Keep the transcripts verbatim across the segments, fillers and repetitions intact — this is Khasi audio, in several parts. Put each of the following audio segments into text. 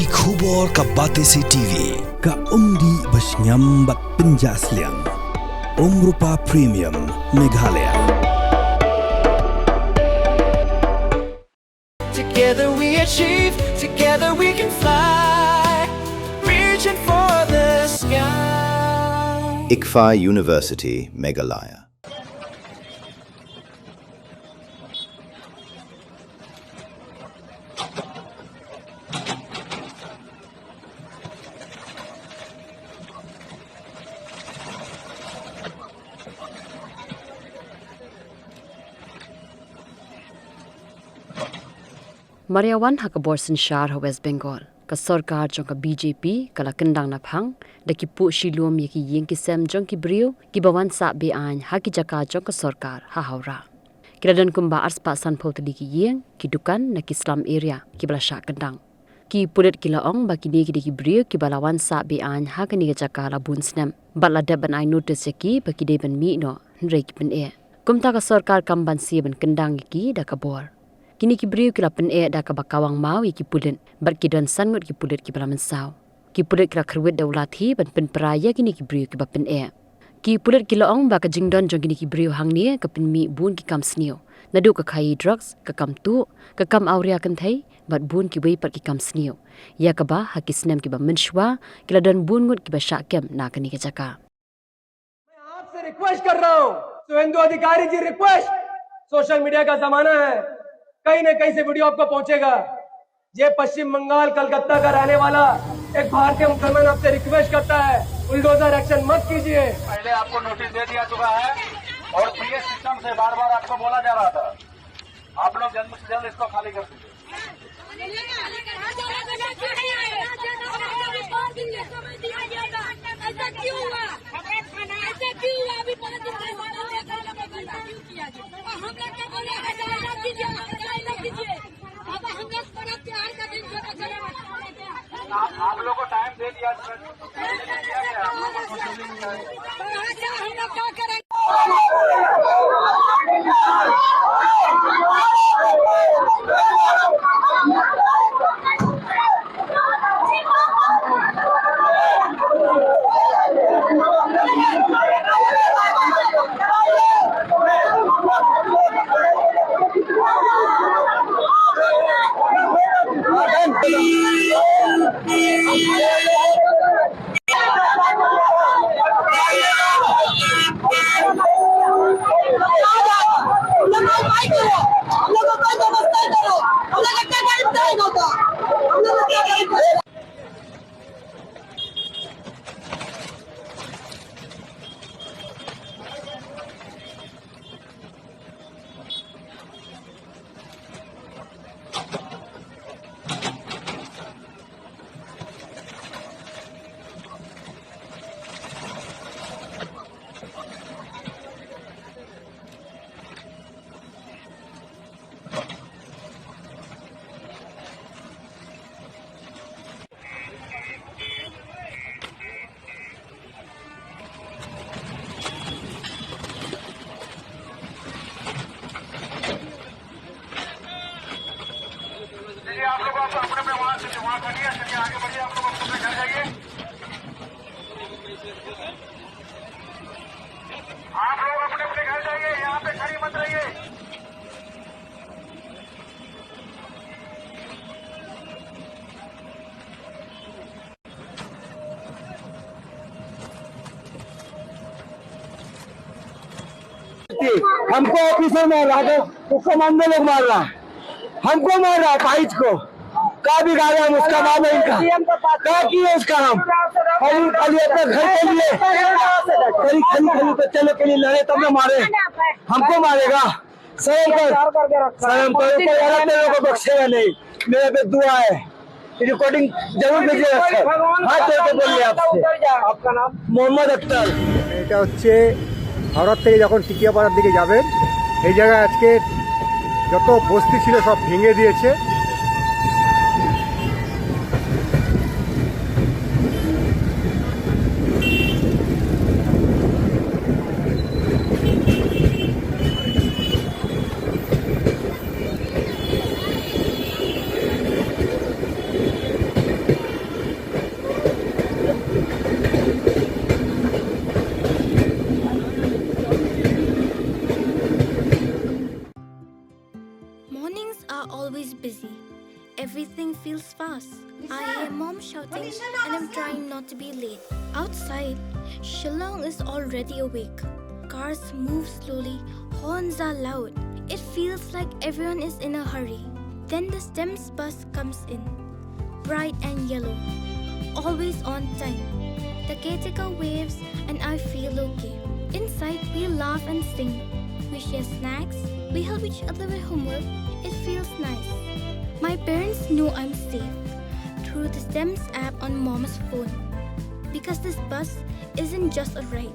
Ki khubor ka Batesi T V, ka umdih ba shngiam bad pynjah sliang. Umrupa Premium, Meghalaya. Together we achieve, together we can fly, reaching for the sky. ICFAI University, Meghalaya. Mar ïa wan ha ka bor synshar ha West Bengal, ka sorkar jong ka B J P ka la kyndang naphang da ki puh shilum ïa ki ïing ki sem jong ki briew kiba wan sah be-aiñ ha ki jaka jong ka sorkar ha Howrah. Ki la don kumba arspah sanphew tylli ki ïing, ki dukan na ki slum area kiba la shah kyndang. Ki pulit ki la ong ba kine ki dei ki briew kiba la wan sah be-aiñ ha kane ka jaka la bun snem bad la dep ban ai notice ïa ki ba ki dei ban mih noh, hynrei ki pyneh. Kumta ka sorkar kam banse ban kyndang ïa ki da ka bor. Kine ki briew ki la pyneh da kaba kawang maw ïa ki pulit bad ki don san ngut ki pulit kiba la mynsaw. Ki pulit ki la kyrwit da u lathi ban pynpra ïa kine ki briew kiba pyneh. Ki pulit ki la ong ba ka jingdon jong kine ki briew hangne ka pynmih bun ki kam sniew, naduh ka khaïi drugs, ka kam tuh, ka kam awria kynthei bad bun kiwei pat ki kam sniew, ïa kaba ha ki snem kiba mynshuwa ki la don bun ngut kiba shah kem na kane ka jaka. मैं आपसे रिक्वेस्ट कर रहा हूँ, सुवेंदु अधिकारी जी, रिक्वेस्ट। सोशल मीडिया का जमाना है, कहीं ना कहीं से वीडियो आपको पहुंचेगा। ये पश्चिम बंगाल कलकत्ता का रहने वाला एक भारतीय मुसलमान आपसे रिक्वेस्ट करता है, बुलडोजर एक्शन मत कीजिए। पहले आपको नोटिस दे दिया चुका है और पीए सिस्टम से बार बार आपको बोला जा रहा था, आप लोग जल्द से जल्द इसको खाली कर दीजिए। ऐसा क्यों हुआ? ऐसा क्यों हुआ? अभी पाँच दिन से ऐसा क्यों किया गया? और हम लोग को बोला है, जायजा कीजिए, जायजा कीजिए। अब हम लोग पर्व त्योहार का दिन छोटा छोटा बच्चा लेके आप, आप लोग को टाइम दे दिया। चलिए, आप लोग आप अपने अपने वहाँ से, वहाँ खड़िए, चलिए, आगे बढ़िए, आप लोग अपने अपने घर जाइए। आप लोग अपने अपने घर जाइए, यहाँ पे खड़ी मत रहिए। हमको ऑफिसर मार रहा था, उसको मारने लोग मार रहा, हमको मार रहा, भाई को। का बिगाड़े हम उसका, माँ बहन का? का किए उसका हम? खाली, खाली अपने घर के लिए, खाली, खाली, खाली बच्चे लोग के लिए लड़े तब ना मारे, हमको मारेगा? शर्म कर, शर्म कर, ऊपर वाला तेरे को बख्शेगा नहीं। मेरे पे दुआ है, रिकॉर्डिंग जरूर भेजिएगा सर, हाथ जोड़ के बोल रहे आपसे। आपका नाम? मोहम्मद अख्तर। এটা হচ্ছে হাওড়ার থেকে যখন টিকিয়াপাড়ার দিকে যাবেন, এই জায়গায় আজকে যত বস্তি ছিল সব ভেঙে দিয়েছে। fast. I hear mom shouting and I'm trying not to be late. Outside, Shillong is already awake. Cars move slowly, horns are loud. It feels like everyone is in a hurry. Then the STEMS bus comes in, bright and yellow, always on time. The caretaker waves and I feel okay. Inside, we laugh and sing. We share snacks. We help each other with homework. It feels nice. My parents know I'm safe through the STEMS app on mom's phone. Because this bus isn't just a ride.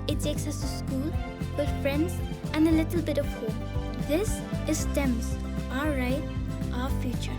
It takes us to school, with friends, and a little bit of hope. This is STEMS, our ride, our future.